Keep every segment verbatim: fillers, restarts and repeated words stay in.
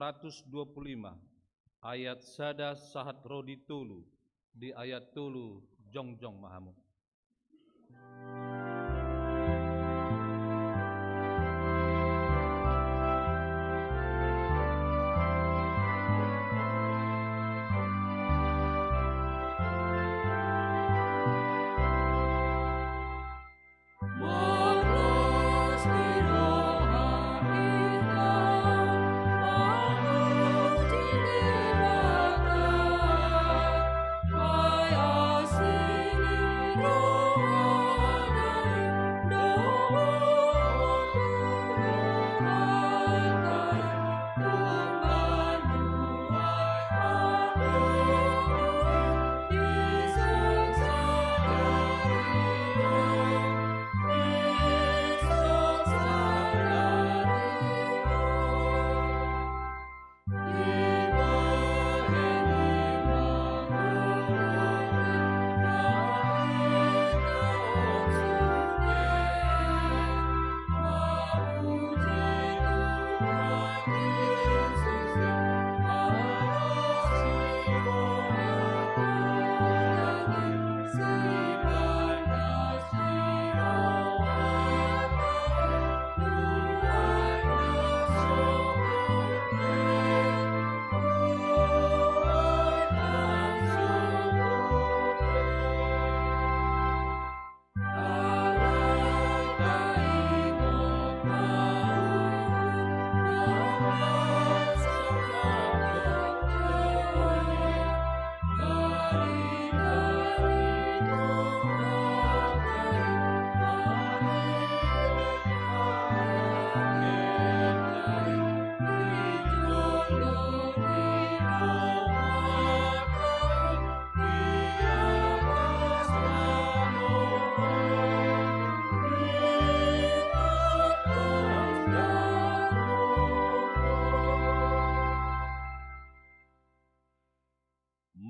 seratus dua puluh lima, ayat sada sahat ro di tolu, di ayat tolu jongjong ma hamu.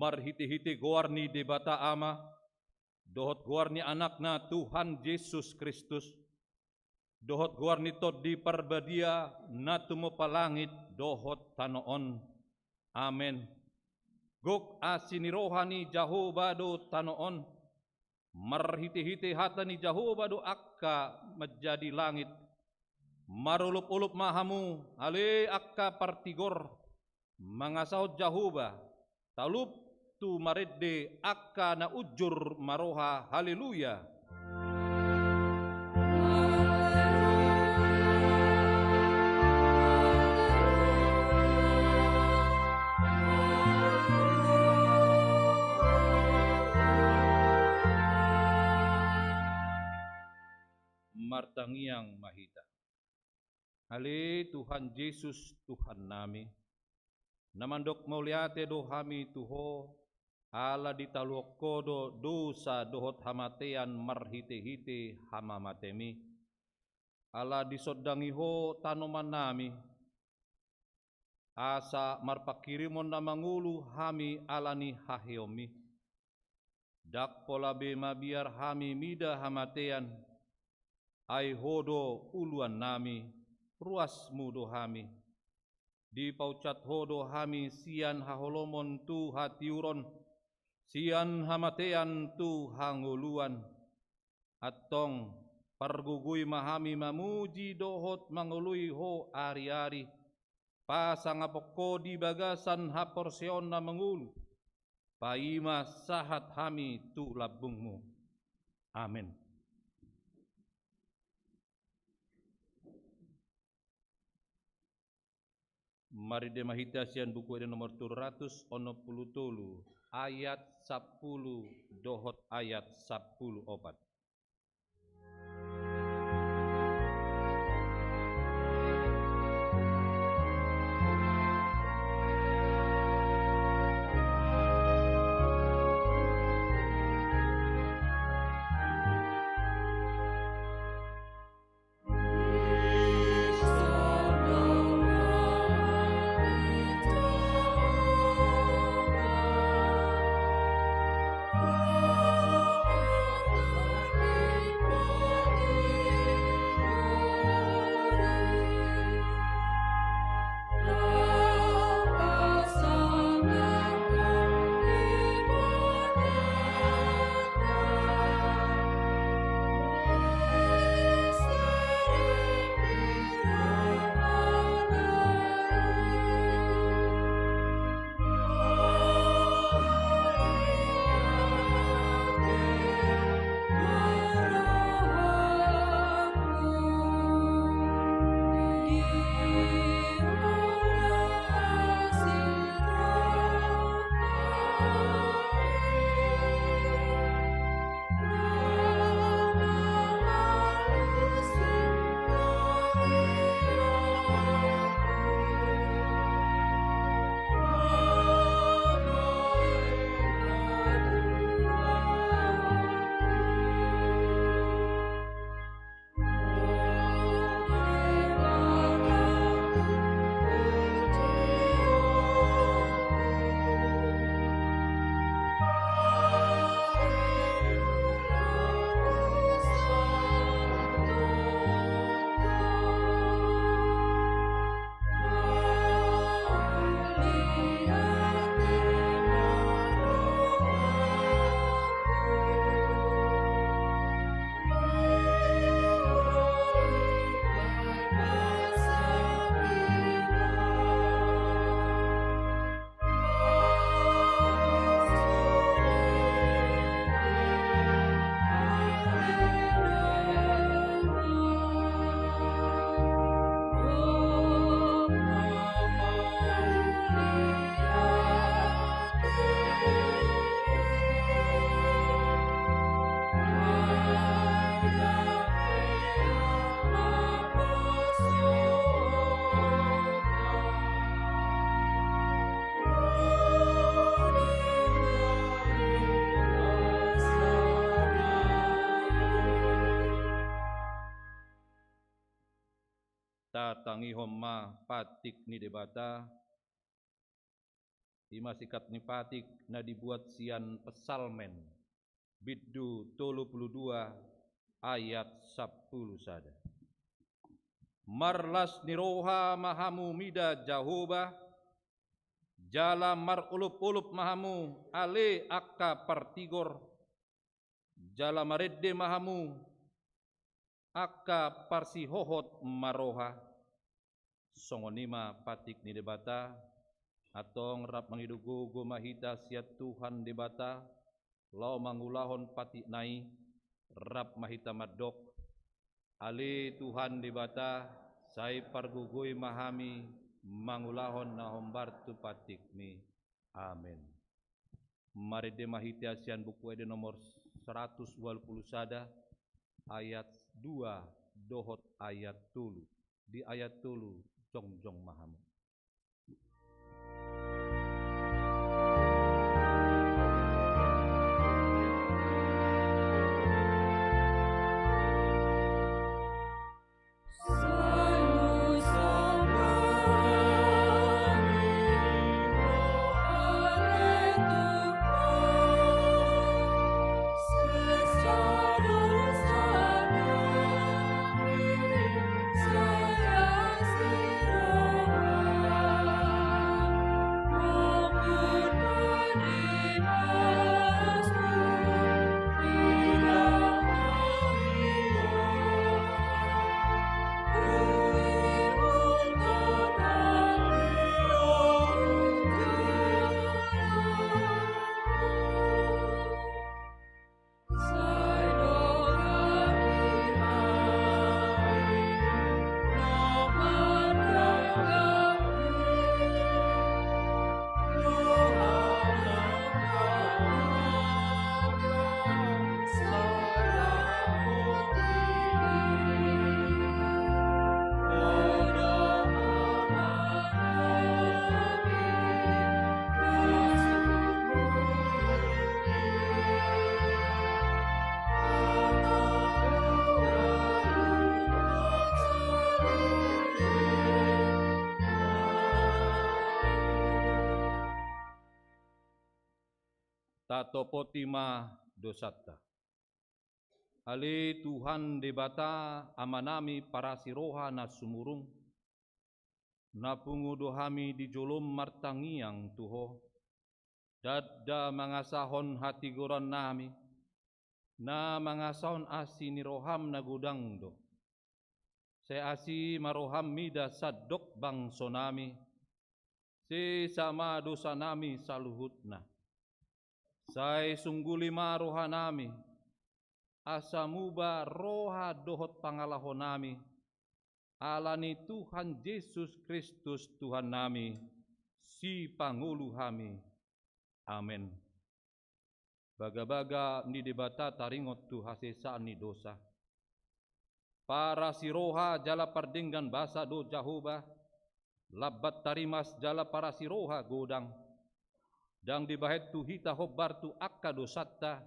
Marhitehite goar ni Debata Ama, dohot goar ni Anakna Tuhan Jesus Kristus, dohot goar ni Tondi Parbadia na tumompa langit dohot tano on. Amen. Gok asi ni roha ni Jahowa do tano on. Marhitehite hata ni Jahowa do angka manjadi langit. Marolopolop ma hamu, ale angka partigor, mangasahon Jahowa, talup tu marende angka na unjur maroha. Haleluya. Martangiang ma hita. Ale Tuhan Jesus, Tuhannami, na mandok mauliate do hami tu Ho, ala ditaluhon Ho do dosa dohot hamatean marhitehite hamamateMi. Ala disondangi Ho tanomannami, asa marpanghirimon na mangolu hami ala ni haheonMi. Ndang pola be mabiar hami mida hamatean, ai Ho do uluannami, ruasMu do hami. Dipaunsat Ho do hami sian haholomon tu hatiuron, sian hamatean tu hangoluan. Antong, pargogoi ma hami mamuji dohot mangoloi Ho ariari, pasangapon Ho di bagasan haporseaon na mangolu, paima sahat hami tu lambungMu. Amen. Marende ma hita sian Buku Ende nomor tolu ratus onom pulu tolu, ayat sampulu dohot ayat sampulu opat. Tangihon ma patik ni Debata, i ma sikat ni patik na dibuat sian Psalmen, bindu tolu pulu dua ayat sampulu sada. Marlas ni roha ma hamu mida Jahowa, jala marolopolop ma hamu ale angka partigor, jala marende ma hamu angka parsihohot marroha. Songon i ma patik ni Debata. Antong rap mangido gogo ma hita sian Tuhan Debata, laho mangulahon patikna i, rap ma hita mandok: Ale Tuhan Debata, sai pargogoi ma hami mangulahon na hombar tu patikmi. Amen. Marende ma hita sian Buku Ende nomor saratus ualu pulu sada, ayat dua dohot ayat tolu. Di ayat tolu jongjong ma hamu. Tatopoti ma dosanta. Ale Tuhan Debata, Amanami parasi roha na sumurung, na pungu do hami di jolom martangiang tu Ho. Ndada mangasahon hatigorannami, na mangasahon asi ni roham na godang do. Sai asi ma roham mida sandok bangsonami, sesa ma dosanami saluhutna. Sai sungguli ma rohanami, asa muba roha dohot pangalahonami, ala ni Tuhan Jesus Kristus Tuhannami, Sipangolu hami. Amen. Bagabaga ni Debata taringot tu hasesaan ni dosa. Parasi roha jala pardenggan basa do Jahowa, lambat tarimas jala parasi roha godang. Ndang dibahen tu hita hombar tu angka dosanta,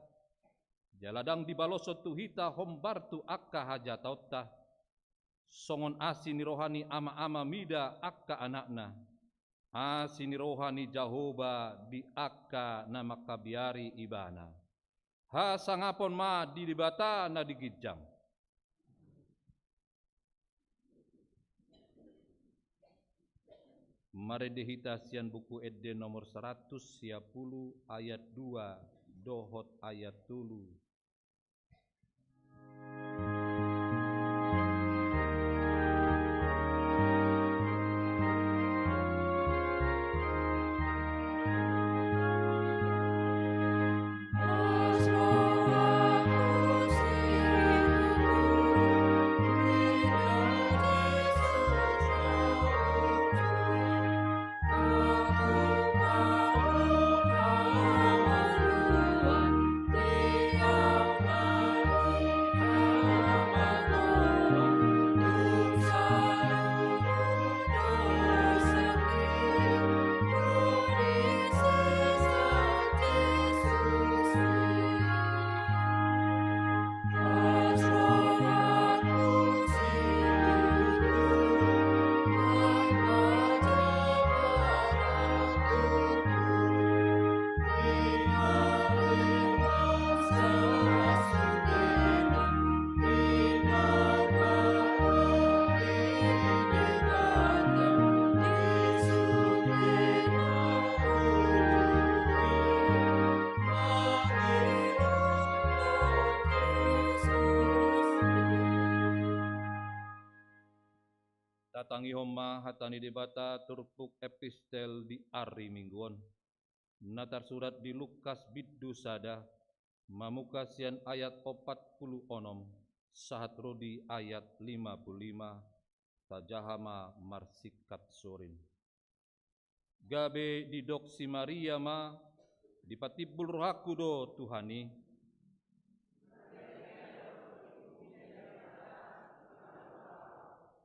jala ndang dibaloshon tu hita hombar tu angka hajataonta. Songon asi ni roha ni ama-ama mida angka anakna, asi ni roha ni Jahowa di angka na mangkabiari Ibana. Hasangapon ma di Debata na di ginjang. Marende hita sian Buku Ende nomor saratus sia pulu ayat dua dohot ayat tolu. Tangihon ma hata ni Debata turpuk epistel di ari Minggu on, na tarsurat di Lukas bindu sada, mamungka sian ayat opat pulu onom sahat ro di ayat lima pulu lima. Tajaha ma marsingkat sorin. Gabe didok si Maria ma: Dipatimbul rohangku do Tuhan i.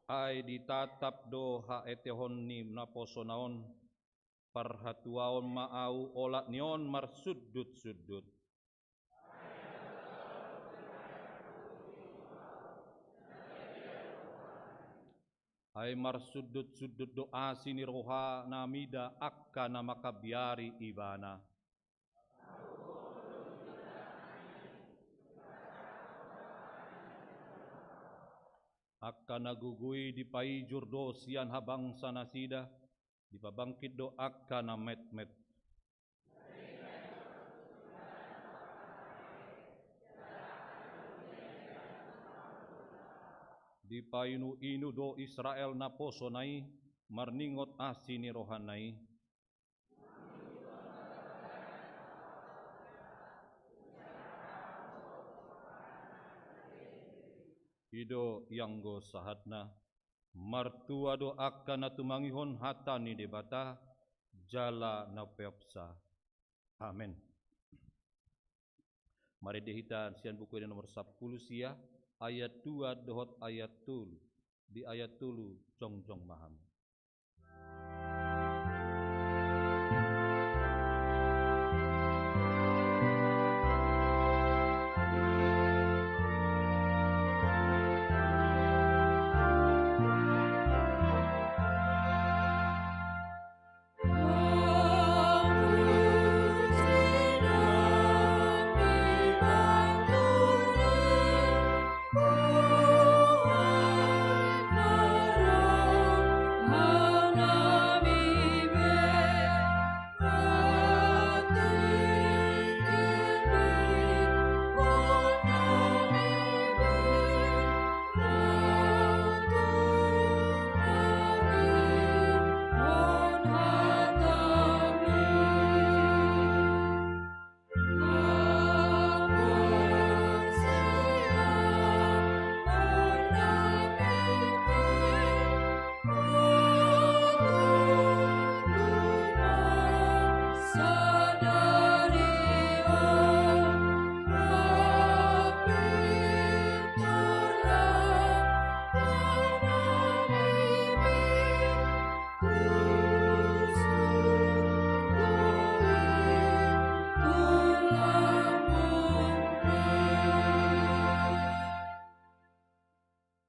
Ai ditatap do haetehon ni naposona on. Parhatuaon ma ahu olat ni on marsundut-sundut. Ai marsundut-sundut do asi ni roha na mida angka na mangkabiari ibana. Angka na gogo i dipaijur do sian habangsa nasida, dipabangkit do angka na metmet. Dipainu-inu do Israel naposona i, marningot asi ni rohana i. I do ianggo sahatna, martua do angka na tumangihon hata ni Debata, jala na peopsa. Amen. Marende hita sian Buku Ende nomor sampulu sia, ayat dua dohot ayat tolu. Di ayat tolu jongjong ma hamu.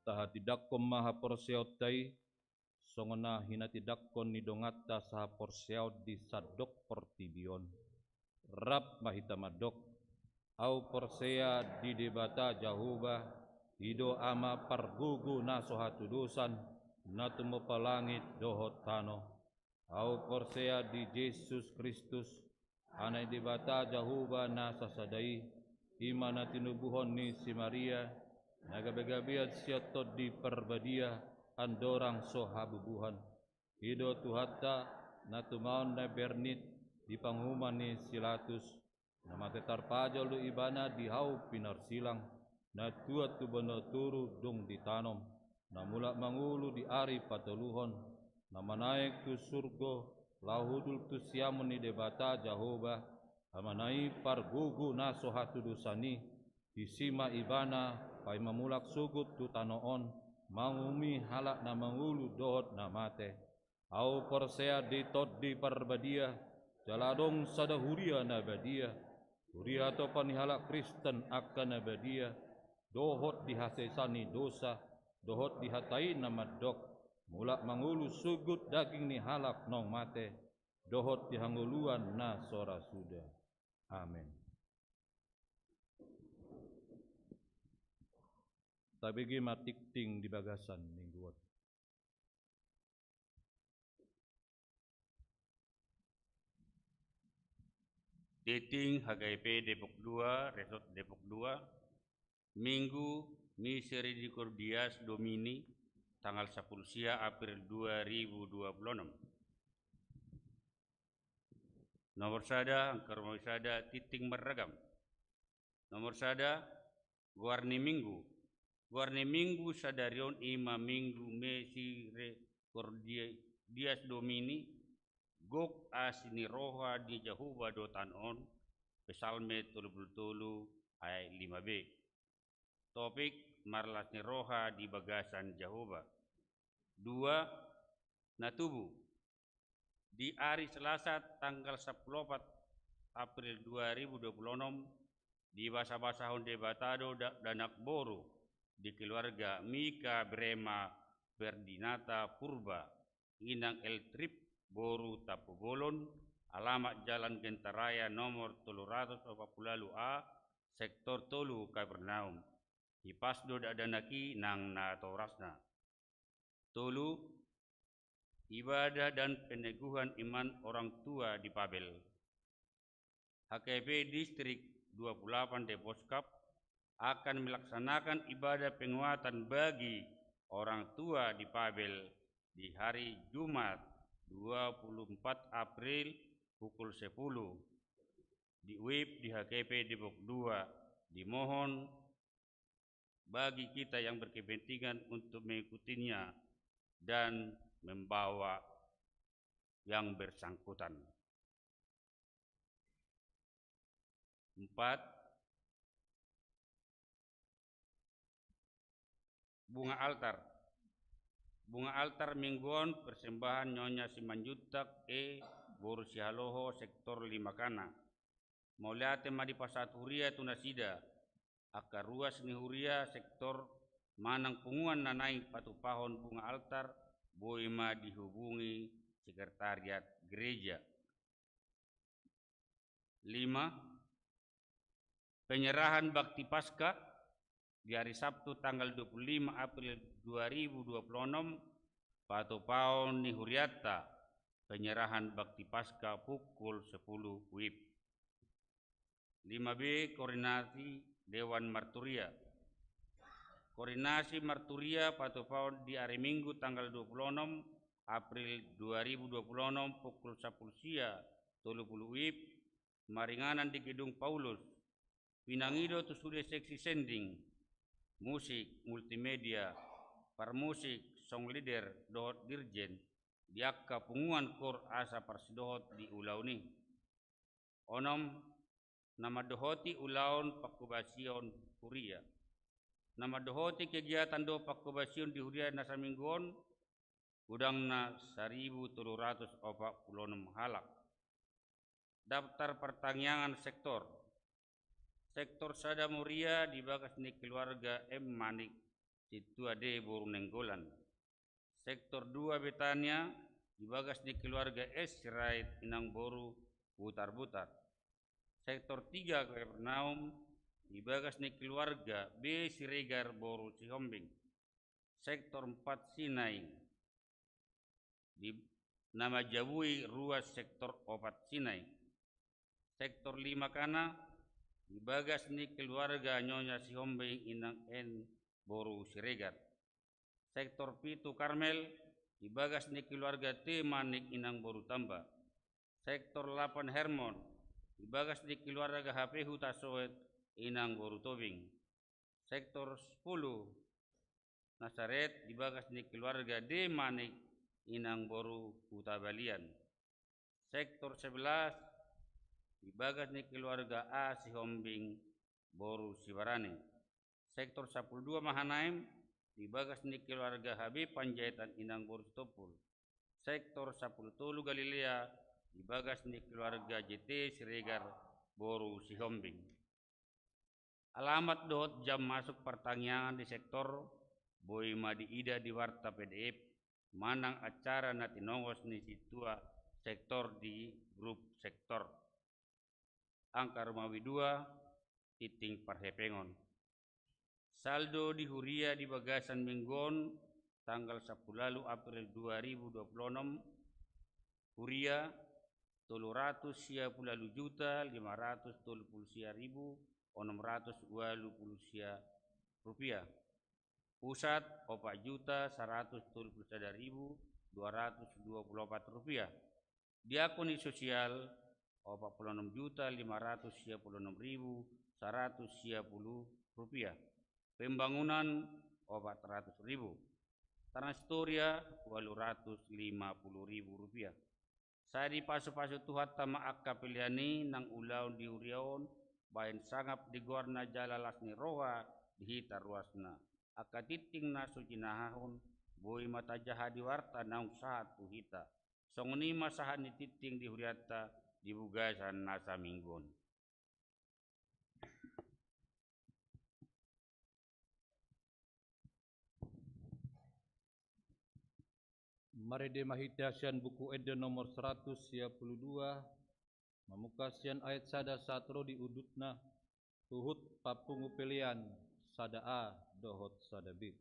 Tahatindangkon ma haporseaonta i, songon na hinatindangkon ni donganta sahaporseaon di sandok portibi on. Rap ma hita mandok: Ahu porsea di Debata Jahowa, i do Ama pargogo na so hatudosan, na tumompa langit dohot tano. Ahu porsea di Jesus Kristus, Anak ni Debata Jahowa na sasada i, i ma na tinubuhon ni si Maria, na gabegabean sian Tondi Parbadia, andorang so habubuhan. I do Tuhanta, na tumaon na bernit di panguhuman ni si Pilatus, na mate tarpajal do Ibana di hau pinarsilang, na tuat tu banua toru dung ditanom, na mulak mangolu di ari patoluhon, na manaek tu surgo, laho hundul tu siamun ni Debata Jahowa, Amana i pargogo na so hatudosan i. Disi ma Ibana paima mulak sogot tu tano on, manguhumi halak na mangolu dohot na mate. Ahu porsea di Tondi Parbadia, jala adong sada huria na badia, huria hatopan ni halak Kristen angka na badia, dohot di hasesaan ni dosa, dohot di hata i na mandok, mulak mangolu sogot daging ni halak naung mate, dohot di hangoluan na so ra suda. Amen. Tabege ma tingting di bagasan minggu on. Tingting H K I P Depok dua, Resort Depok dua, Minggu Misericordias Domini, tanggal sapuluh sia April dua ribu dua puluh enam. Nomor sada, angka rumah wisata Tinting Marragam. Nomor sada, goar ni Minggu. Goar ni Minggu sadari on i ma Minggu Misericordias Domini, gok asi ni roha ni Jahowa do tano on, Psalme tolu pulu tolu ayat lima b. Topik, marlas ni roha di bagasan Jahowa. Dua, na tubu. Di ari Selasa tanggal sapuluh opat April dua ribu dua puluh enam, dibasabasahon Debata do da-, dakdanak boru di keluarga Mika Brema Ferdinata Purba, inang Eltrip boru Tampubolon, alamat Jalan Genta Raya nomor tolu ratus opat pulu ualu A, sektor tolu, Kapernaum. Hipas do dakdanak i nang natorasna. Tolu, ibadah dan peneguhan iman orang tua di Pabel. H K P Distrik dua puluh delapan Deposkap akan melaksanakan ibadah penguatan bagi orang tua di Pabel di hari Jumat dua puluh empat April pukul sepuluh di U I P di H K P Depok dua. Dimohon bagi kita yang berkepentingan untuk mengikutinya dan membawa yang bersangkutan. Empat, bunga altar. Bunga altar Minggu on persembahan Nyonya Simanjuntak E boru Sihaloho sektor lima Kana. Mauliate ma dipasahat huria tu nasida, angka ruas ni huria sektor manang punguan na naeng patupahon bunga altar, boi ma dihubungi sekretariat gereja. Lima, penyerahan bakti Paskah di hari Sabtu tanggal dua puluh lima April dua ribu dua puluh enam, patupaon ni hurianta, penyerahan bakti Paskah pukul sepuluh W I B. Lima B, koordinasi Dewan Marturia. Koordinasi Marturia patupaon di hari Minggu tanggal dua puluh enam April dua ribu dua puluh enam pukul sapuluh sia tolu puluh W I B, maringanan di Gedung Paulus. Pinangido tu sude seksi sending, musik, multimedia, parmusik, song leader, dohot dirjen, di angka punguan kor asa parsidohot di ulaon i. Onom, na mandohoti ulaon pangkobasion huria. Na mandohoti kegiatan dohot pangkobasion di huria na saminggu on, godangna saribu tolu ratus opat pulu onom halak. Daftar partangiangan sektor. Sektor sada Moria di bagas ni keluarga M Manik, Sintua D boru Nainggolan. Sektor dua Betania di bagas ni keluarga S Sirait inang boru Butarbutar. Sektor tiga Kapernaum di bagas ni keluarga B Siregar boru Sihombing. Sektor empat Sinai di na manjabui ruas sektor opat Sinai. Sektor lima Kana di bagas ni keluarga Nyonya Sihombing inang N boru Siregar. Sektor pitu Karmel di bagas ni keluarga T Manik inang boru Tamba. Sektor lapan Hermon di bagas ni keluarga H P Hutasoet inang boru Tobing. Sektor sepuluh Nasaret di bagas ni keluarga D Manik inang boru Hutabalian. Sektor sebelas di bagas ni keluarga A Sihombing boru Sibarani. Sektor sapuluh dua Mahanaim di bagas ni keluarga H B Panjaitan inang boru Sitompul. Sektor sapuluh tolu Galilea di bagas ni keluarga J T Siregar boru Sihombing. Alamat dohot jam masuk partangiangan di sektor boi ma diida di warta P D F manang acara na tinongos ni sintua sektor di grup sektor. Angka Rumawi dua, Tinting Parhepengon. Saldo di huria di bagasan minggu on, tanggal sapuluh ualu April dua ribu dua puluh onom, huria tolu ratus sia pulu ualu juta lima ratus tolu pulu sia ribu onom ratus ualu pulu sia rupiah. Pusat, opat juta saratus tolu pulu sada ribu dua ratus dua pulu opat rupiah. Diakon ni sosial, opat pulu onom juta lima ratus sia pulu onom ribu saratus sia pulu rupiah. Pembangunan, opat ratus ribu. Transitoria, ualu ratus lima pulu ribu rupiah. Sai dipasupasu Tuhanta ma angka pelean i nang ulaon di huria on, bahen sangap di goarna jala las ni roha di hita ruasna. Angka tingting na so jinahahon, boi ma tajaha di warta naung sahat tu hita. Songon i ma sahat ni tingting di hurianta di bagasan na saminggu on. Marende ma hita sian Buku Ende nomor saratus sia pulu dua, mamungka sian ayat sada sahat ro di undutna, huhut papungu pelean sada A dohot sada B.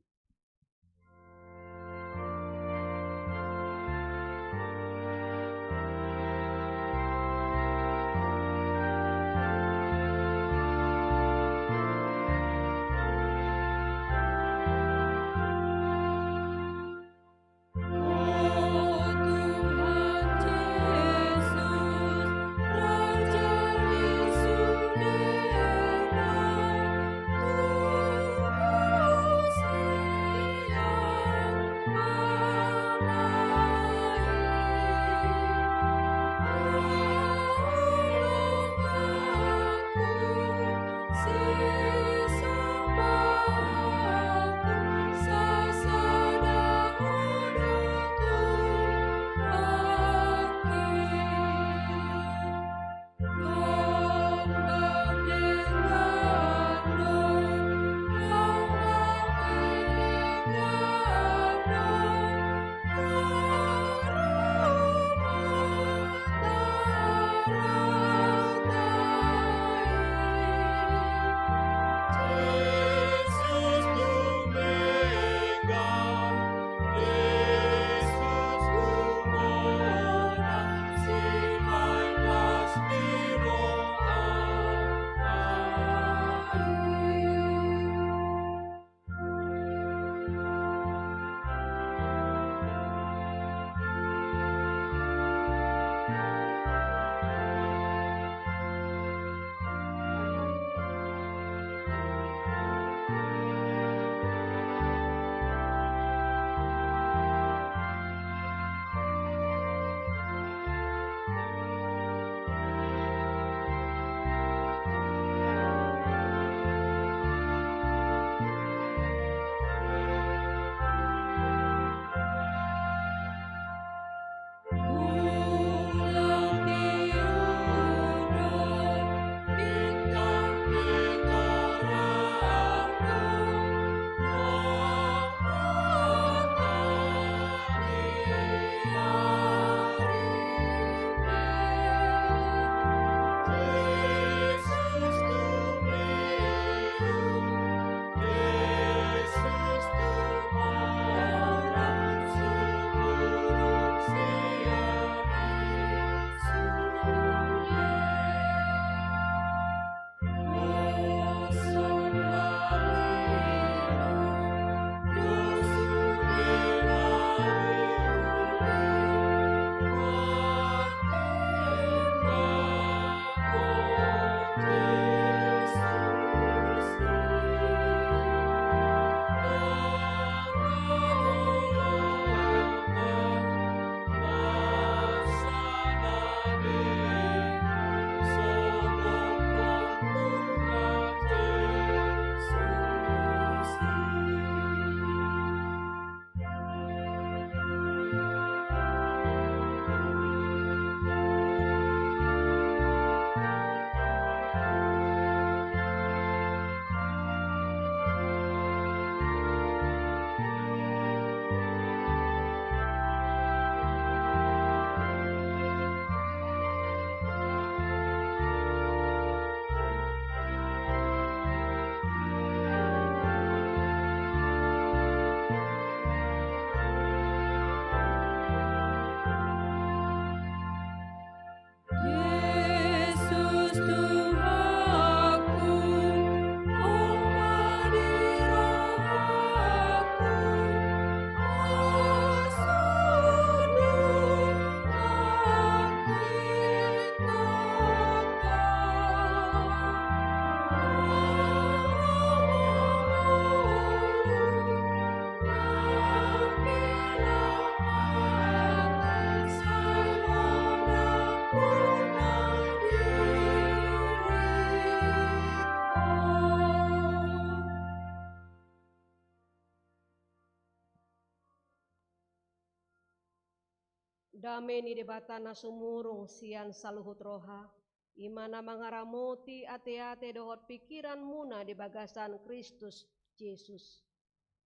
Dame ni Debata na sumurung sian saluhut roha, i ma na mangaramoti ateate dohot pingkiranmuna di bagasan Kristus Jesus.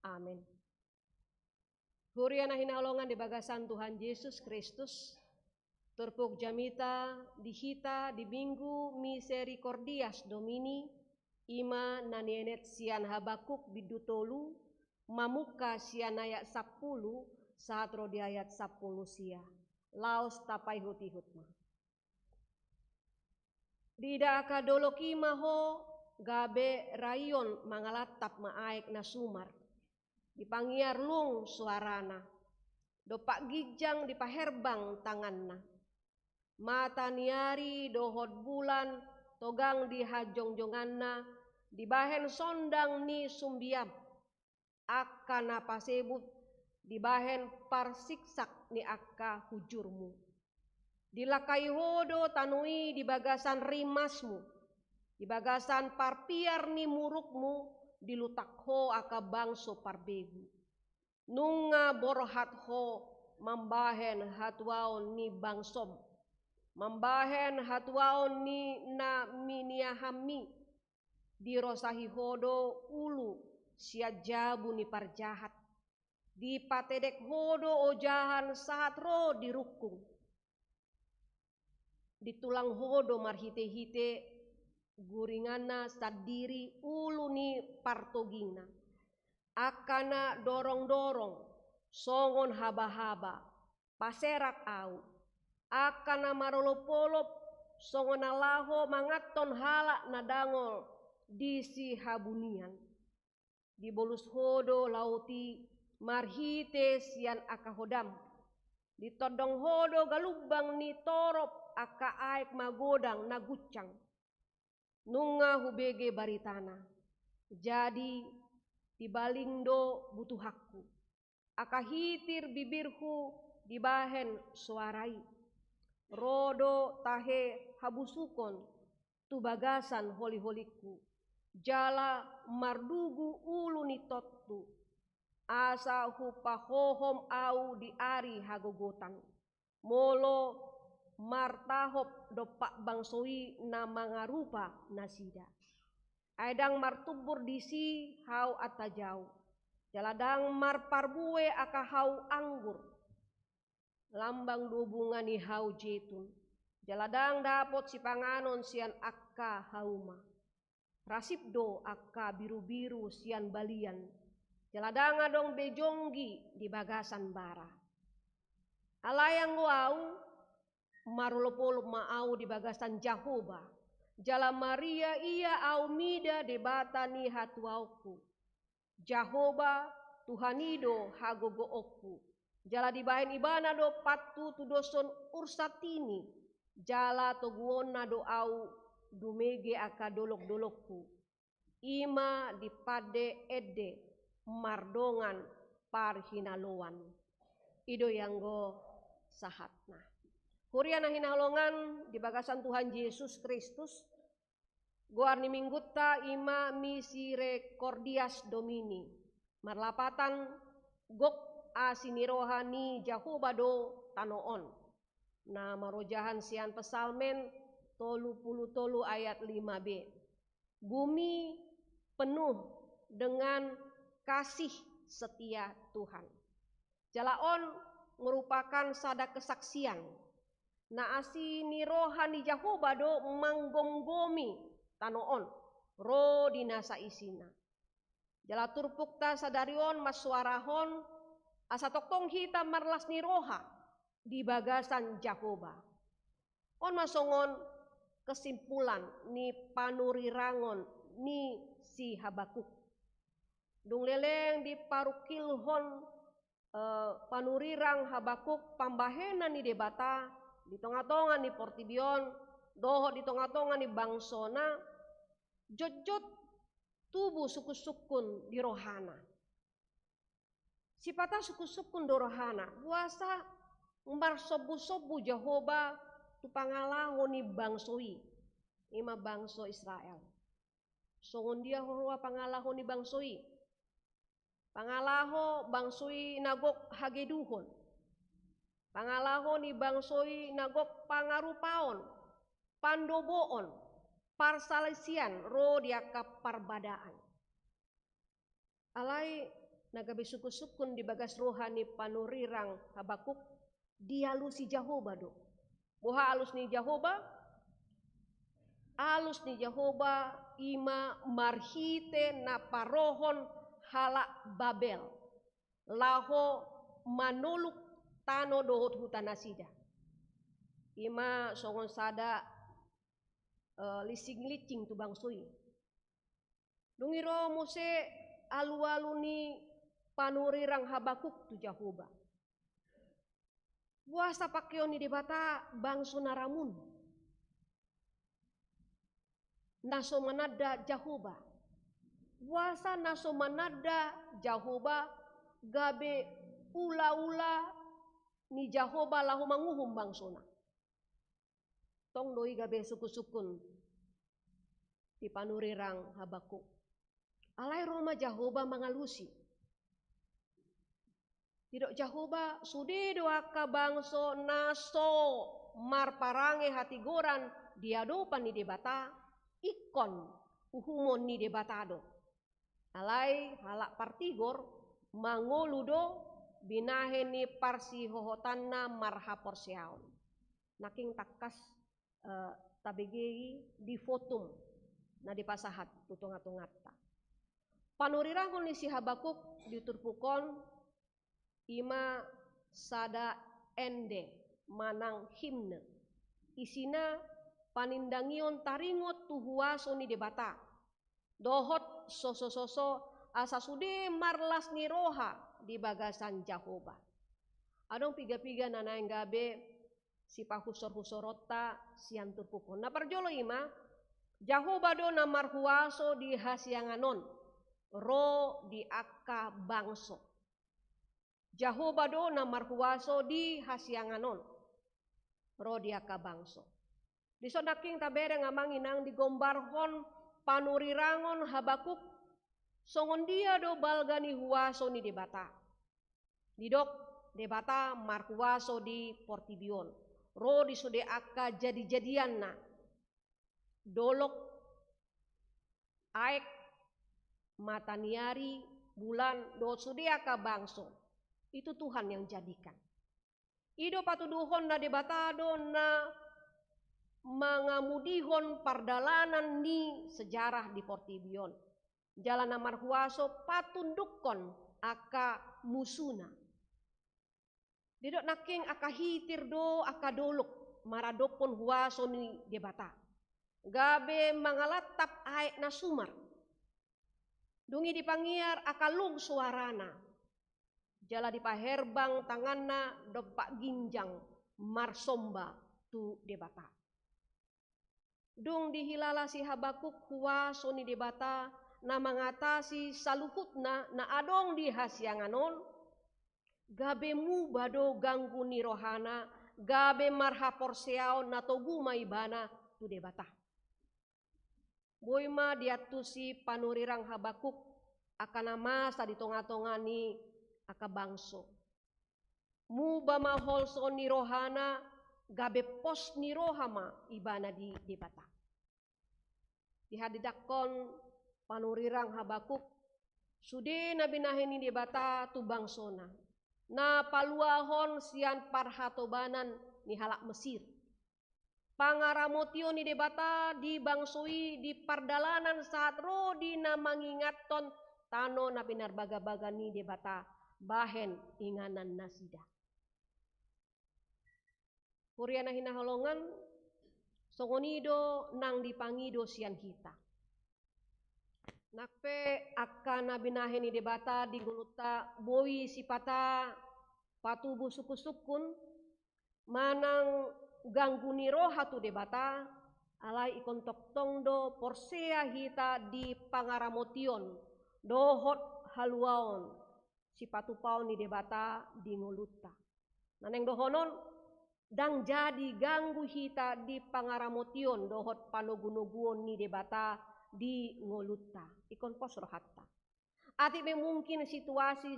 Amen. Huria na hinaholongan di bagasan Tuhan Jesus Kristus, turpuk jamita di hita di Minggu Misericordias Domini, i ma na nienet sian Habakuk bindu tolu, mamungka sian ayat sampulu sahat ro di ayat sampulu sia. Laos tapaihut-ihut ma. Diida angka dolok i ma ho, gabe raion mangalantap ma aek na sumar. Dipangiar lung soarana. Dompak ginjang dipaherbang tanganna. Mata ni ari dohot bulan togang di hajongjonganna, dibahen sondang ni sumbiam, angka na pasebut dibahen parsiksak ni angka hujurmu. Dilangkai ho do tano i di bagasan rimasmu, di bagasan parpiar ni murukmu, dilutak ho angka bangso parbegu. Nunga borhat ho mambahen hatuaon ni bangsom, mambahen hatuaon ni na miniahanmi. Dirosahi ho do ulu sian jabu ni parjahat. Dipatedek ho do ojahan sahat ro di rungkung. Ditulang ho do marhite-hite guringanna sandiri ulu ni partogingna. Angka na dorong-dorong songon haba-haba, paserak ahu. Angka na marolop-olop songon na laho manganhon halak na dangol di sihabunian. Dibolus ho do laut i marhite sian angka hodam. Ditondong ho do galumbang ni torop angka aek magodang na guncang. Nunga hubege baritana. Jadi dibaling do butuhanku. Angka hitir bibirhu dibahen soara i. Ro do tahe habusukon tu bagasan holi-holingku, jala mardugu ulu ni tontu, asa hupahohom ahu di ari hagogotan. Molo martahop dompak bangso i na mangarupa nasida. Ai ndang martumbur disi hau antajau, jala ndang marparbue angka hau anggur. Lambang do bunga ni hau jetun, jala ndang dapot sipanganon sian angka hauma. Rasip do angka birubiru sian balian, jala ndang adong be jonggi di bagasan bara. Alai anggo ahu, marolop-olop ma ahu di bagasan Jahowa, jala maria ia ahu mida Debata ni hatuaonku. Jahowa, Tuhan i do hagogoonku, jala dibahen Ibana do patutudoshon ursantini, jala toguonna do ahu dumege angka dolok-dolokku. I ma dipande ende mardongan parhinaloan. I do i anggo sahatna. Huria na hinaholongan di bagasan Tuhan Jesus Kristus, goar ni minggunta i ma Misericordias Domini. Marlapatan, gok asi ni roha ni Jahowa do tano on. Na marojahan sian Psalmen tolu pulu tolu ayat lima b. Bumi penuh dengan kasih setia Tuhan. Jala on merupakan sada kesaksian na asi ni roha ni Jahowa do manggomgomi tano on, ro di nasa isina. Jala turpukta sadari on mansoarahon, asa tongtong hita marlas ni roha di bagasan Jahowa. On ma songon kesimpulan ni panurirangon ni si Habakuk. Dung leleng diparungkilhon, eh, panurirang Habakuk pambahenan ni Debata di tonga-tonga ni portibi on, dohot di tonga-tonga ni bangsona, jotjot tubu sungkun-sungkun di rohana. Sipata sungkun-sungkun do rohana, boasa marsombu-sombu Jahowa tu pangalaho ni bangso i, i ma bangso Israel. Songon dia roha pangalaho ni bangso i? Pangalaho bangso i na gok hageduhon. Pangalaho ni bangso i na gok pangarupaon, pandoboon, parsalisian ro di angka parbadaan. Alai na gabe sungkun-sungkun di bagas roha ni panurirang Habakuk, dialusi Jahowa do. Boha alus ni Jahowa? Alus ni Jahowa i ma marhite na parohon halak Babel laho manoluk tano dohot huta nasida. I ma songon sada, eh, linsing-linsing tu bangso i. Dung i ro muse alu-alu ni panurirang Habakuk tu Jahowa. Boasa pangkeon ni Debata bangso na ramun, na so mananda Jahowa? Boasa na so mananda Jahowa gabe ula-ula ni Jahowa laho manguhum bangsona? Tong do i gabe sungkun-sungkun di panurirang Habakuk. Alai ro ma Jahowa mangalusi. Didok Jahowa, sude do angka bangso na so marparange hatigoran di adopan ni Debata, ingkon uhumon ni Debata do. Alai halak partigor mangolu do binahen ni parsihohotanna marhaporseaon. Nangkin tangkas, eh, tabege i di votum na dipasahat tu tonga-tonganta. Panurirangon ni si Habakuk di turpuk on i ma sada ende manang himne. Isina panindangion taringot tu huaso ni Debata dohot soso-soso asa sude marlas ni roha di bagasan Jahowa. Adong piga-piga na naeng gabe sipahusorhusoronta sian turpuk on. Na parjolo i ma, Jahowa do na marhuaso di hasiangan on ro di angka bangso. Jahowa do na marhuaso di hasiangan on ro di angka bangso. Dison nangkin tabereng amang inang digombarhon panurirangon Habakuk songon dia do balga ni huaso ni Debata. Didok, Debata marhuaso di portibi on ro di sude angka jadi-jadianna, dolok, aek, mata ni ari, bulan, dohot sude angka bangso. Itu Tuhan yang jadikan. I do patuduhon na Debata do na mangamudihon pardalanan ni sejarah di portibi on. Jala na marhuaso patundukkon angka musuna. Didok nangkin angka hitir do angka dolok maradophon huaso ni Debata. Gabe mangalantap aek na sumar. Dung i dipangiar angka lung soarana. Jala dipaherbang tanganna dompak ginjang marsomba tu Debata. Dung dihilala si Habakuk huaso ni Debata na mangatasi saluhutna na adong di hasiangan on, gabe muba do ganggu ni rohana, gabe marhaporseaon na togu ma ibana tu Debata. Boi ma diantusi panurirang Habakuk angka na masa di tonga-tonga ni angka bangso. Muba ma holso ni rohana, gabe pos ni roha ma ibana di Debata. Dihadidangkon panurirang Habakuk sude na binahen ni Debata tu bangsona, na paluahon sian parhatobanan ni halak Mesir. Pangaramotion ni Debata di bangso i di pardalanan sahat ro di na mangingathon tano na pinarbagabaga ni Debata bahen inganan nasida. Huria na hinaholongan, songon i do nang dipangido sian hita. Nang pe angka na binahen ni Debata di ngolunta boi sipata patubu sungkun-sungkun, manang ganggu ni roha tu Debata, alai ingkon tongtong do porsea hita di pangaramotion dohot haluaon sipatupaon ni Debata di ngolunta. Na naeng dohonon, ndang jadi ganggu hita di pangaramotion dohot panogunoguon ni Debata di ngolunta. Ingkon pos rohanta. Atik pe mungkin situasi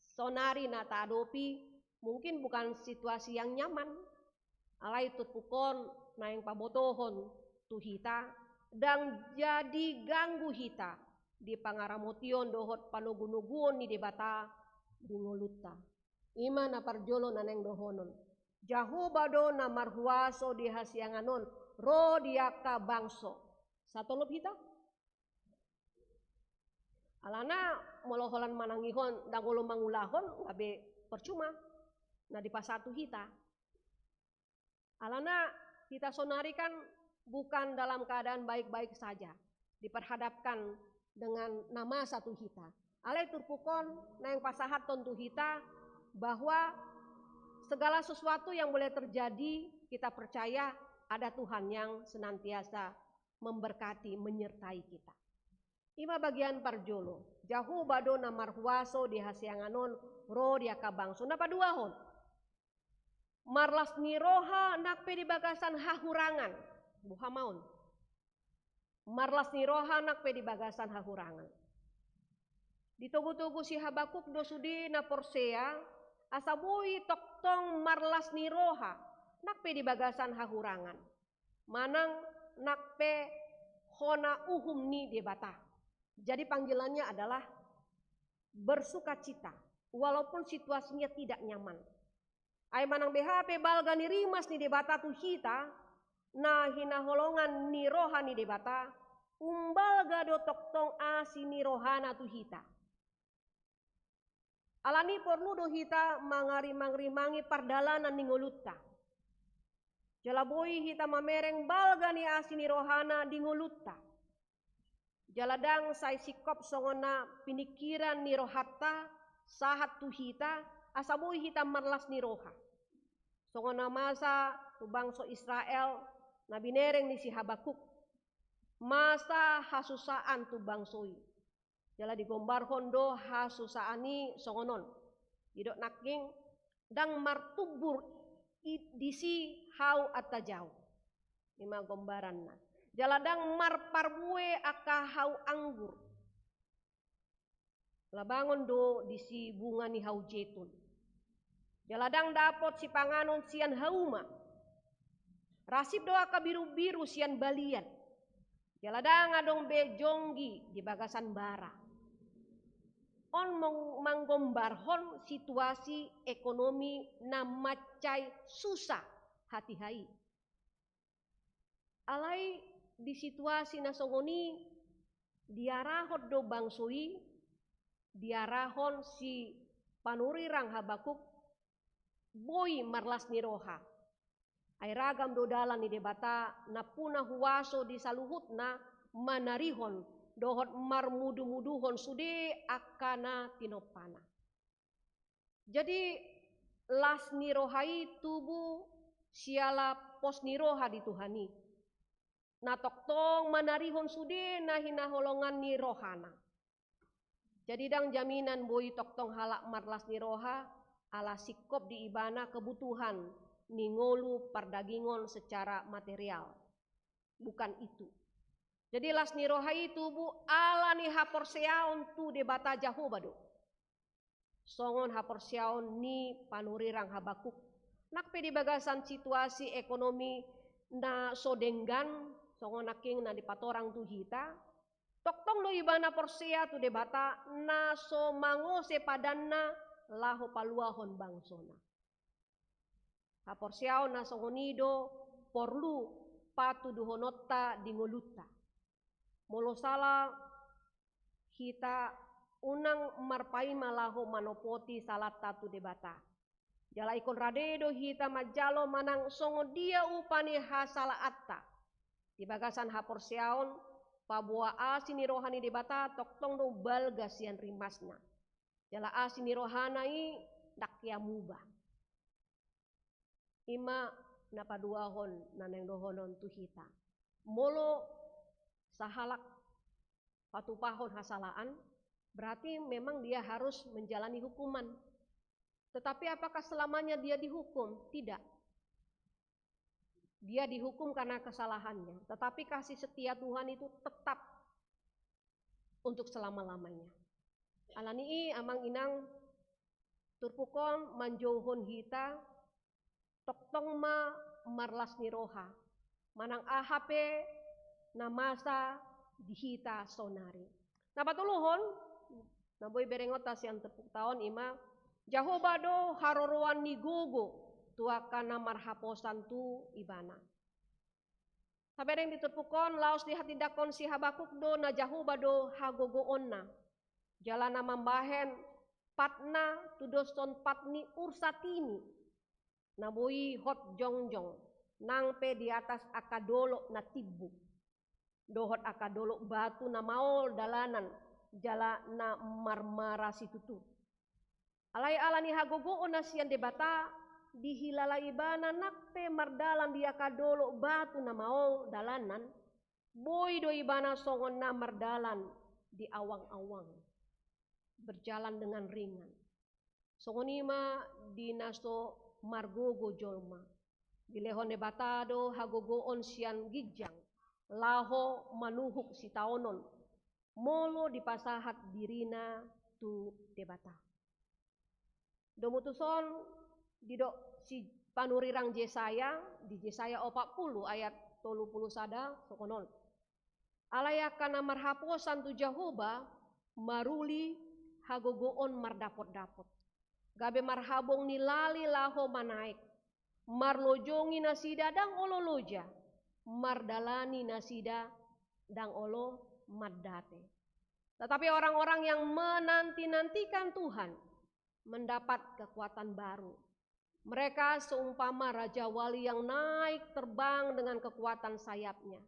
sonari na taadopi Mungkin bukan situasi yang nyaman, alai turpuk on naeng pabotohon tu hita, ndang jadi ganggu hita di pangaramotion dohot panogunoguon ni Debata di ngolunta. I ma na parjolo na naeng dohonon. Jahowa do na marhuaso di hasiangan on, ro di angka bangso. Satolop hita? Alana molo holan manangihon, ndang olo mangulahon, gabe percuma. Na dipasatu hita. Alana hita sonari kan bukan dalam keadaan baik-baik saja, diperhadapkan dengan na masa tu hita. Alai turpuk on naeng pasahathon tu hita bahwa segala sesuatu yang boleh terjadi, kita percaya ada Tuhan yang senantiasa memberkati, menyertai kita. I ma bagian parjolo. Jahowa do na marhuaso di hasiangan on, ro di angka bangso. Na paduahon. Marlas ni roha nang pe di bagasan hahurangan. Boha ma on? Marlas ni roha nang pe di bagasan hahurangan. Ditogutogu si Habakuk do sude na porsea, asa boi tongtong marlas ni roha nang pe di bagasan hahurangan. Manang nang pe hona uhum ni Debata. Jadi panggilannya adalah bersukacita, walaupun situasinya tidak nyaman. Ai manang beha pe balga ni rimas ni Debata tu hita, na hinaholongan ni roha ni Debata, umbalga do tongtong asi ni rohana tu hita. Alani porlu do hita mangarimangrimangi pardalanan ni ngolunta. Jala boi hita mamereng balga ni asi ni rohana di ngolunta. Jala ndang sai singkop songon na piningkiran ni rohanta sahat tu hita, asa boi hita marlas ni roha. Songon na masa tu bangso Israel na binereng ni si Habakuk. Masa hasusaan tu bangso i. Jala digombarhon do hasusaan i songon on. Didok nangkin, ndang martumbur i, disi hau antajau. I ma gombaranna. Jala ndang marparbue angka hau anggur. Labangon do disi bunga ni hau jetun. Jala ndang dapot sipanganon sian hauma. Rasip do angka birubiru sian balian. Jala ndang adong be jonggi di bagasan bara. On meng-, manggombarhon situasi ekonomi na mansai susah hatiha i. Alai di situasi na songon i diarahon do bangso i, diarahon si panurirang Habakuk boi marlas ni roha. Ai ragam do dalan ni Debata nampuna huaso di saluhutna manarihon dohot marmudumuduhon sude angka na tinompana. Jadi las ni roha i tubu siala pos ni roha di Tuhan i. Na tongtong manarihon sude na hinaholongan ni rohana. Jadi ndang jaminan boi tongtong halak marlas ni roha, ala singkop di ibana kebutuhan ni ngolu pardagingon secara material. Bukan itu. Jadi las ni roha i tubu ala ni haporseaon tu Debata Jahowa do. Songon haporseaon ni panurirang Habakuk. Nang pe di bagasan situasi ekonomi na so denggan, songon nangkin na dipatorang tu hita, tongtong do ibana porsea tu Debata na so mangose padanna laho paluahon bangsona. Haporseaon na songon i do porlu patuduhononta di ngolunta. Molo sala hita, unang marpaima laho manopoti salanta tu Debata. Jala ingkon rade do hita manjalo manang songon dia upa ni hasalaanta. Di bagasan haporseaon, paboa asi ni roha ni Debata tongtong do balga sian rimasna. Jala asi ni rohana i ndang hea muba. I ma na paduahon na naeng dohonon tu hita. Molo sahalak patupahon hasalaan, berarti memang dia harus menjalani hukuman. Tetapi apakah selamanya dia dihukum? Tidak. Dia dihukum karena kesalahannya. Tetapi kasih setia Tuhan itu tetap untuk selama-lamanya. Alani i, amang inang, turpuk on manjouhon hita, tongtong ma marlas ni roha manang aha pe na masa di hita saonari. Na patoluhon, na boi berengonta sian turpukta on i ma, Jahowa do haroroan ni gogo tu angka na marhaposan tu Ibana. Tabereng di turpuk on, laos dihatindangkon si Habakuk do na Jahowa do hagogoonna, jala na mambahen patna tudoshon pat ni ursatini na boi hot jongjong nang pe di atas angka dolok na timbo dohot angka dolok batu na maol dalanan jala na marmara situtu. Alai ala ni hagogoonna sian Debata, dihilala ibana nang pe mardalan di angka dolok batu na maol dalanan, boi do ibana songon na mardalan di awang-awang, berjalan dengan ringan. Songon i ma di na so margogo jolma. Dilehon Debata do hagogoon sian ginjang laho manuhuk sitaonon, molo dipasahat dirina tu Debata. Domu tuson didok si panurirang Jesaya, di Jesaya opat pulu ayat tolu pulu sada, songon on. Alai angka na marhaposan tu Jahowa maruli hagogoon mardapot-dapot. Gabe marhabong ni lali laho manaek. Marlojongi nasida ndang olo loja, mardalani nasida ndang olo mandate. Tetapi orang-orang yang menanti-nantikan Tuhan mendapat kekuatan baru. Mereka seumpama raja wali yang naik terbang dengan kekuatan sayapnya.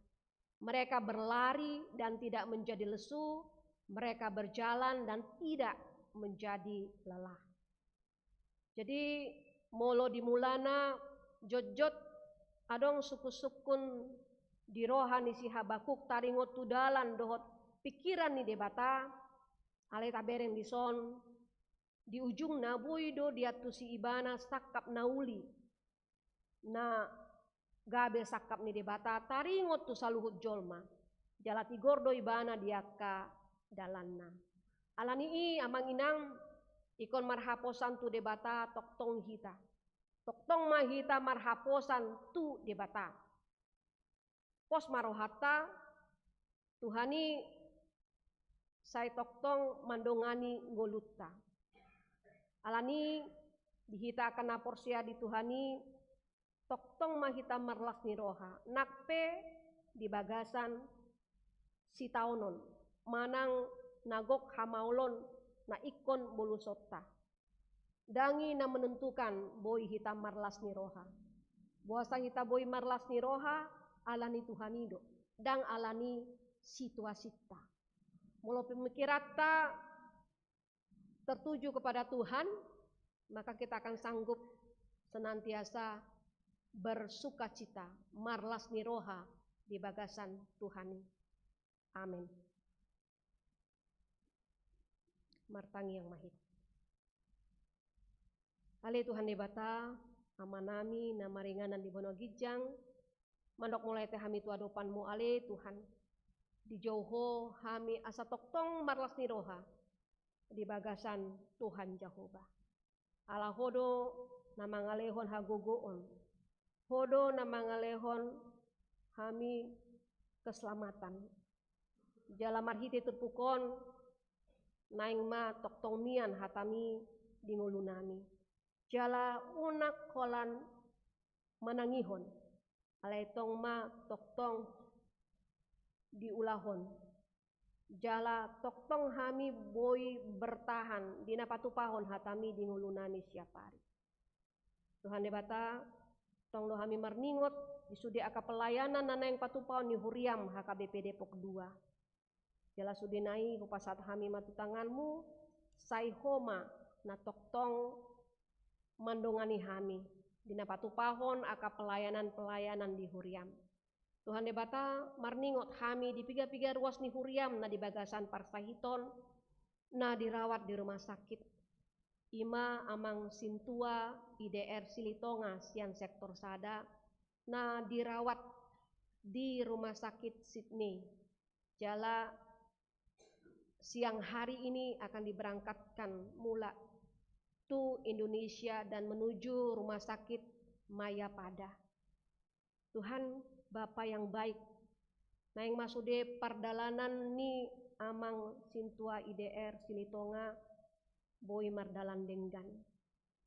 Mereka berlari dan tidak menjadi lesu, mereka berjalan dan tidak menjadi lelah. Jadi, molo di mulana jotjot adong sungkun-sungkun di roha ni si Habakuk taringot tu dalan dohot pikiran ni Debata, alai tabereng dison, di ujungna boi do diantusi ibana sangkap na uli, na gabe sangkap ni Debata taringot tu saluhut jolma, jala tigor do ibana di angka dalanna. Ala ni i, amang inang, ingkon marhaposan tu Debata tongtong hita. Tongtong ma hita marhaposan tu Debata. Pos ma rohanta, Tuhan i sai tongtong mandongani ngolunta. Ala ni i, di hita angka na porsea di Tuhan i, tongtong ma hita marlas ni roha, nang pe di bagasan sitaonon manang na gok hamaolon na ingkon bolusonta. Ndang i na menentukan boi hita marlas ni roha. Boasa hita boi marlas ni roha? Ala ni Tuhan i do, ndang ala ni situasinta. Molo pemikiranta tertuju kepada Tuhan, maka kita akan sanggup senantiasa bersukacita, marlas ni roha di bagasan Tuhan i. Amen. Martangiang ma hita. Ale Tuhan Debata, Amanami na maringanan di banua ginjang, mandok mauliate hami tu adopanMu, ale Tuhan. Dijou Ho hami asa tongtong marlas ni roha di bagasan Tuhan Jahowa. Ala Ho do na mangalehon hagogoon. Ho do na mangalehon hami keselamatan. Jala marhite turpuk on, naeng ma tongtong mian hataMi di ngolunami. Jala unang holan manangihon, alai tong ma tongtong diulahon. Jala tongtong hami boi bertahan di na patupahon hataMi di ngolunami siap ari. Tuhan Debata, tong do hami marningot di sude angka pelayanan na naeng patupahon ni huriaM H K B P Depok dua. Jala sudena i hupasahat hami ma tu tanganMu, sai Ho ma na tongtong mandongani hami di na patupahon angka pelayanan-pelayanan di huriaM. Tuhan Debata, marningot hami di piga-piga ruas ni huriaM na di bagasan parsahiton, na dirawat di rumah sakit. I ma amang sintua I D R Silitonga sian sektor sada, na dirawat di rumah sakit Sydney. Jala siang hari ini akan diberangkatkan mulak tu Indonesia dan menuju Rumah Sakit Mayapada. Tuhan, Bapa yang baik, naeng ma sude pardalanan ni amang sintua I D R Silitonga boi mardalan denggan.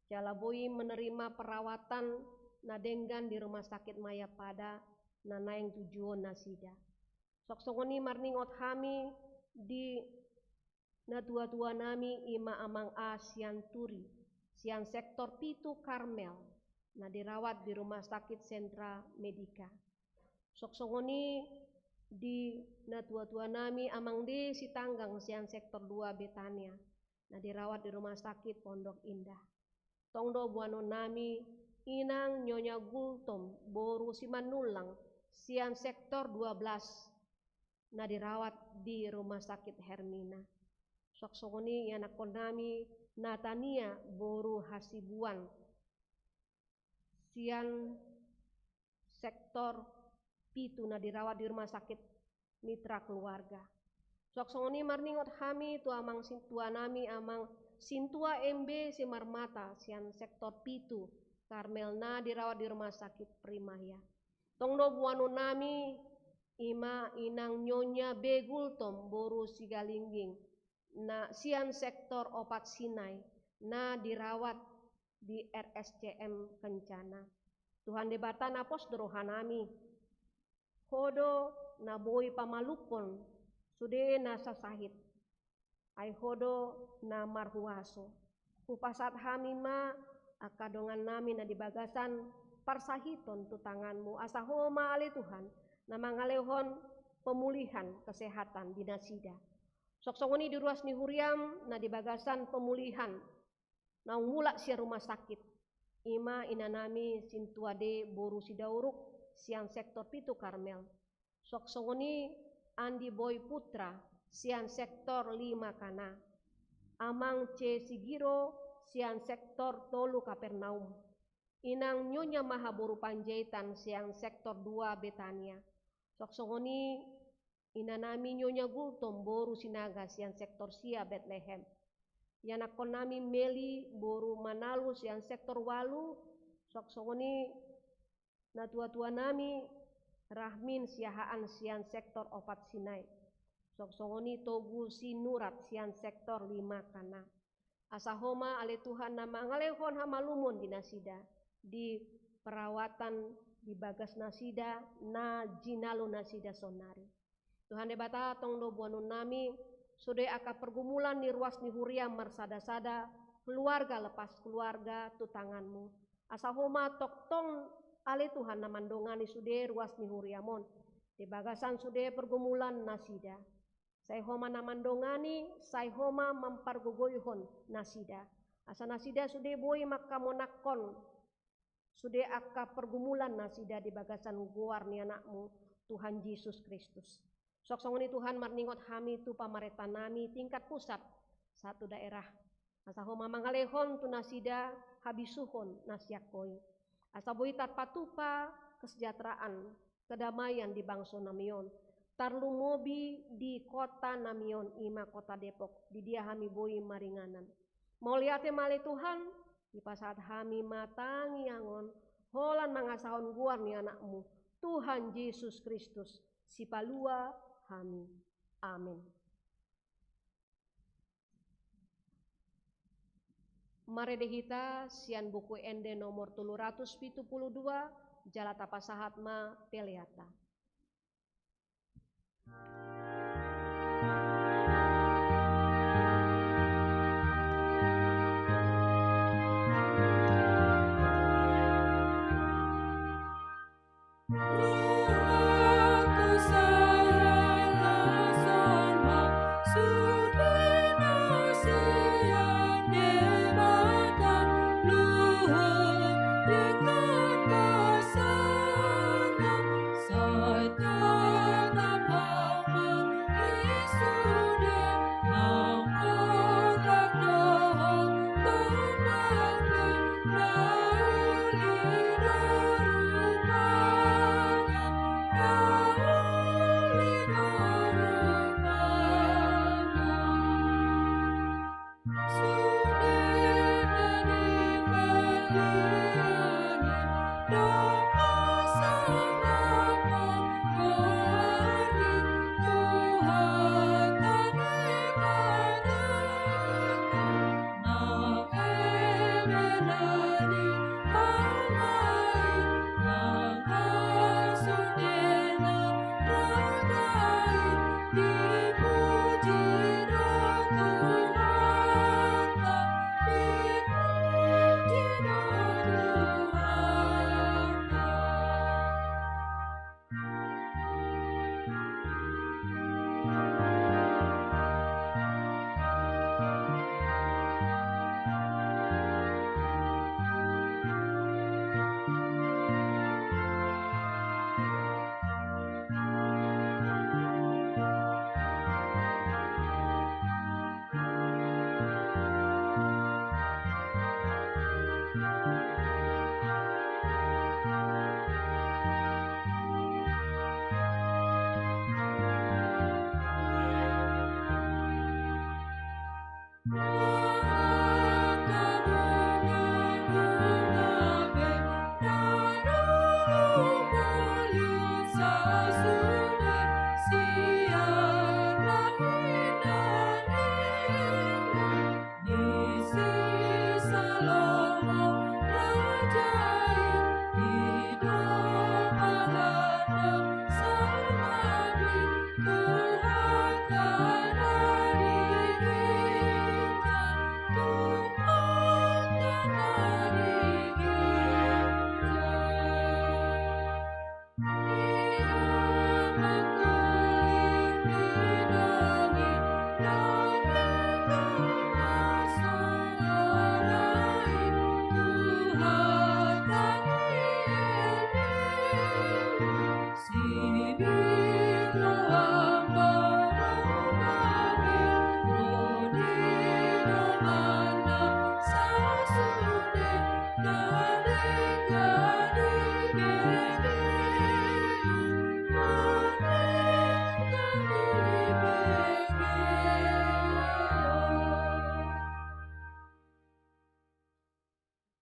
Jala boi menerima perawatan na denggan di Rumah Sakit Mayapada na naeng tujuon nasida. Songon i marningot hami di natuatua nami, i ma amang A Sianturi, sian sektor pitu Karmel, na dirawat di Rumah Sakit Sentra Medika. Songon i di natuatua nami amang D Sitanggang sian sektor dua Betania, na dirawat di Rumah Sakit Pondok Indah. Tong do boanon nami inang Nyonya Gultom boru Simanullang sian sektor dua belas, na dirawat di Rumah Sakit Hermina. Songon i ianakkon nami Natania boru Hasibuan sian sektor pitu, na dirawat di Rumah Sakit Mitra Keluarga. Songon i marningot hami tu amang sintua nami, amang sintua M B Simarmata sian sektor pitu Karmel, na dirawat di Rumah Sakit Primaya. Tong do boanon nami i ma inang Nyonya B Gultom boru Sigalingging, na sian sektor opat Sinai, na dirawat di R S C M Kencana. Tuhan Debata na pos do roha nami, Ho do na boi pamalumhon sude na sasahit, ai Ho do na marhuaso. Hupasahat hami ma angka dongan nami na di bagasan parsahiton tu tanganmu, asa Ho ma ale Tuhan na mangalehon pemulihan kesehatan di nasida. Songon i di ruas ni huriam na di bagasan pemulihan naung mulak sian rumah sakit, i ma inanami Sintua D boru Sidauruk sian sektor pitu Karmel. Songon i Andi Boy Putra sian sektor lima Kana, Amang C Sigiro sian sektor tolu Kapernaum, Inang Nyonya Maha boru Panjaitan sian sektor dua Betania. Songon i inanami Nyonya Gultom boru Sinaga sian sektor sia Betlehem. Ianakkonnami Meli boru Manalu sian sektor ualu, songon i natuatuanami Rahmin Siahaan sian sektor opat Sinai. Songon i Togu Sinurat sian sektor lima Kana. Asa Ho ma ale Tuhan na mangalehon hamalumon di nasida di perawatan di bagas nasida na jinalo nasida sonari. Tuhan Debata, tong do boanonnami sude angka pergumulan ni ruas ni huriam marsadasada, keluarga lepas keluarga tu tanganmu. Asa Ho ma tongtong ale Tuhan na mandongani sude ruas ni huriam on di bagasan sude pergumulan nasida. Sai Ho ma na mandongani, sai Ho ma mampargogoihon nasida, asa nasida sude boi mangkamonangkon sude angka pergumulan nasida di bagasan goar ni Anakmu, Tuhan Jesus Kristus. Songon i Tuhan, marningot hami tu pamarentanami tingkat pusat sahat tu daerah. Asa Ho ma mangalehon tu nasida habisuhon na sian Ho i, asa boi tarpatupa kesejahteraan, kedamaian di bangsonami on, tarlumobi di kotanami on, i ma kota Depok, di dia hami boi maringanan. Mauliate ma ale Tuhan, dipasahat hami ma tangiang on holan mangasahon goar ni Anakmu, Tuhan Jesus Kristus, Sipalua hami. Amen. Marende hita sian Buku Ende nomor tolu ratus pitu pulu dua, jala tapasahat ma peleanta.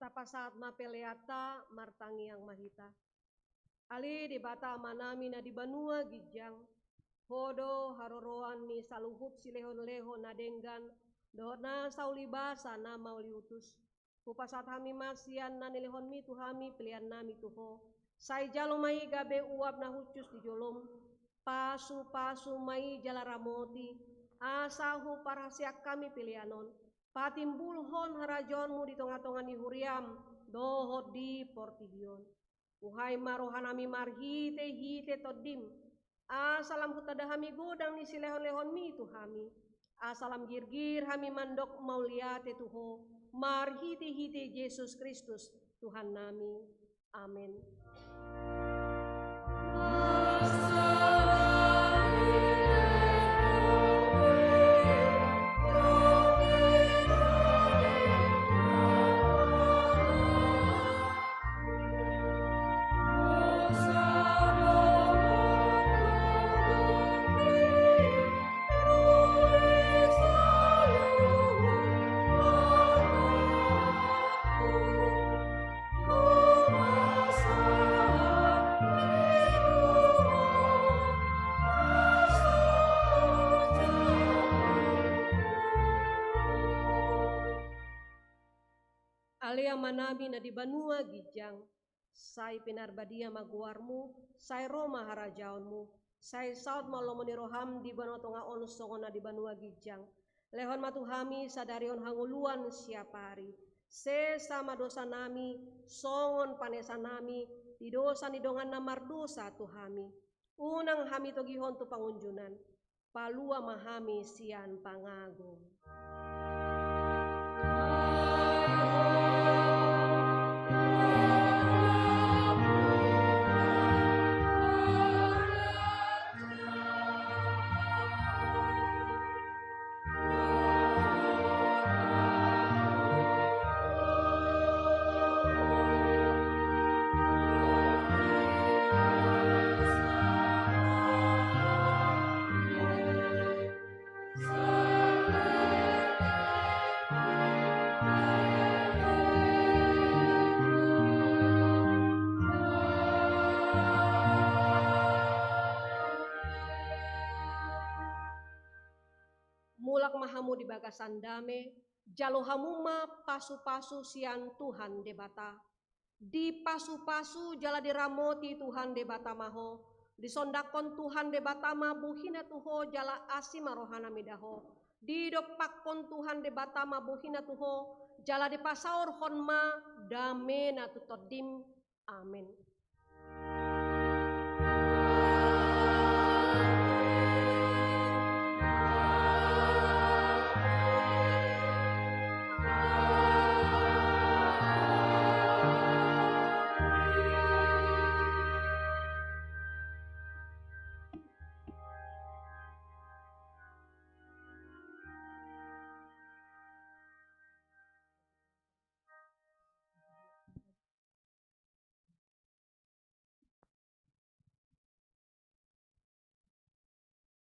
Tapasahat ma peleanta, martangiang ma hita. Ale Debata Amanami na di banua ginjang, Ho do haroroan ni saluhut silehonlehon na denggan dohot na saulibasa na mauliutus. Hupasahat hami ma sian na nilehonmi tu hami peleannami tu Ho. Sai jalo ma i gabe uap na hushus di jolom. Pasupasu ma i jala ramoti, asa huparhaseang hami pelean on patimbulhon harajaonmu di tongatonga ni huriam dohot di portibi on. Buhai ma rohanami marhitehite Tondim, asa lam hutanda hami godang ni silehonlehonmi tu hami, asa lam girgir hami mandok mauliate tu Ho, marhitehite Jesus Kristus Tuhannami. Amen. Ale Amanami na di banua ginjang, sai pinarbadia ma goarmu, sai ro ma harajaonmu, sai saut ma lomo ni roham di banua tonga on songon na di banua ginjang. Lehon ma tu hami sadari on hangoluan siapari. Sesa ma dosanami, songon panesanami di dosa ni dongan na mardosa tu hami. Unang hami togihon tu pangunjunan. Palua ma hami sian pangago. Mulak ma hamu di bagasan dame, jalo hamu ma pasupasu sian Tuhan Debata. Dipasupasu jala diramoti Tuhan Debata ma ho, disondangkon Tuhan Debata ma bohina tu ho jala asi ma rohana mida ho. Didompakkon Tuhan Debata ma bohina tu ho, jala dipasaorhon ma damena tu tondim. Amen.